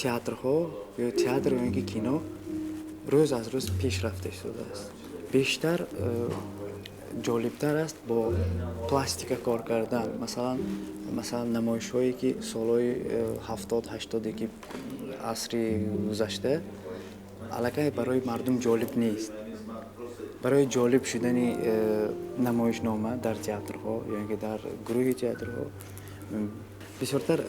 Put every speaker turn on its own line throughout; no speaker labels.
Театрҳо ё театр ё ин ки кино рӯз аз рӯз пеш рафта истодааст. Бештар ҷолибтар аст бо пластика кор кардан. Масалан, намоишҳое, ки солҳои 70-80, ки асри гузашта, аллакай барои мардум ҷолиб нест. Барои ҷолиб шудани намоишнома дар театрҳо ё ин ки дар гурӯҳи театрҳо бисёртар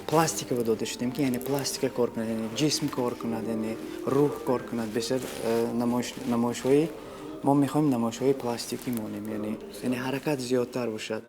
пластика дода шудем, ки яъне пластика кор кунад, яъне ҷисм кор кунад, яъне рӯҳ кор кунад. Бештар намоишҳои мо мехоҳем намоишҳои пластикӣ монем, яъне ҳаракат зиёдтар бошад.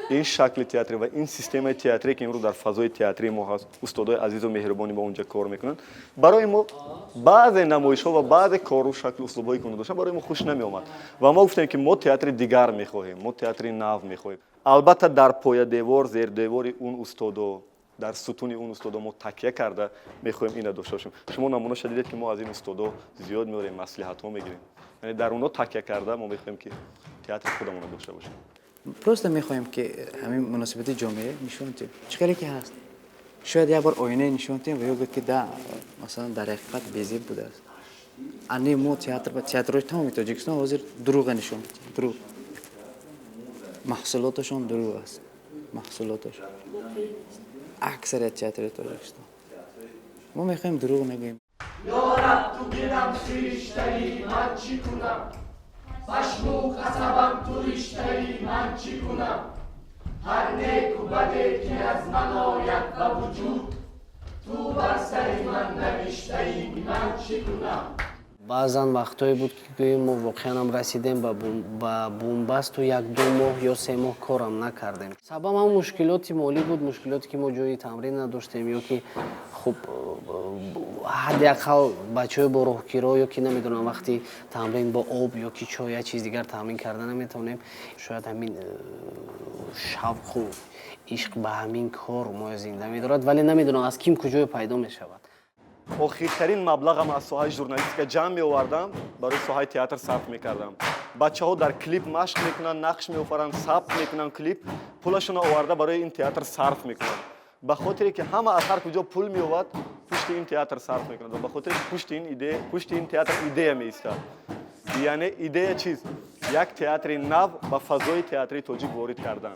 Ин шакли театрӣ ва ин системаи театрие, ки имрӯз дар фазои театрии мо ҳаст, устодои азизу меҳрубони мо онҷа кор мекунанд, барои мо баъзе намоишҳо ва баъзе кору шаклу услубҳое, ки онҳо доштанд, барои мо хуш намеомад. Ва мо гуфтем, ки мо театри дигар мехоҳем, мо театри нав мехоҳем. Албатта, дар поядевор, зердевори он устодо, дар сутуни он устодо мо такя карда мехоҳем ина дошта бошем. Шумо намунаша дидед, ки мо аз ин устодо зиёд меорем, маслиҳатҳо мегирем, яъне дар онҳо такя карда мо мехоҳем, ки театри худамонро дошта бошем.
Просто мехоҳем, ки ҳамин муносибати ҷомеа нишон диҳем, чӣ хеле ки ҳаст. Шояд як бор оинае нишон диҳем ва ё гӯяд, ки да, масалан, дар ҳақиқат безеб будааст. Ани мо театр, театрҳои тамоми Тоҷикистон ҳозир дурӯға нишон медиҳем, дурӯғ. Маҳсулоташон дурӯғ аст, маҳсулоташон, аксарият театри Тоҷикистон. Мо мехоҳем дурӯғ нагӯем.
Ёраб, ту дилам сириштаӣ, ман чӣ кунам? Пашму қасабам ту риштаӣ, ман чӣ кунам? Ҳар неку баде, ки аз ман ояд ба вуҷуд, ту бар сари ман навиштаӣ, ман чӣ кунам?
Баъзан вақтҳое буд, ки гӯем, мо воқеанам расидем ба бунбасту 1-ду моҳ ё 3 моҳ корам накардем. Сабаб ҳам мушкилоти молӣ буд, мушкилоте, ки мо ҷои тамрин надоштем ё ки хуб, ҳадди ақал бачаҳои бо роҳкиро ё ки намедонам, вақти тамрин бо об ё ки чой, як чиз дигар таъмин карда наметавонем. Шояд ҳамин шавқу ишқ ба ҳамин кор моро зинда медорад, вале намедонам, аз ким куҷое пайдо мешавад.
Охиртарин маблағам аз соҳаи журналистика ҷамъ меовардам, барои соҳаи театр сарф мекардам. Бачаҳо дар клип машқ мекунанд, нақш меофаранд, сабт мекунанд клип, пулашонро оварда барои ин театр сарф мекунанд. Ба хотире ки ҳама аз ҳар куҷо пул меовад, пушти ин театр сарф мекунад ва ба хотире ки пушти ин идея, пушти ин театр идея меистад. Яъне идея чиз? Як театри нав ба фазои театрии тоҷик ворид кардан.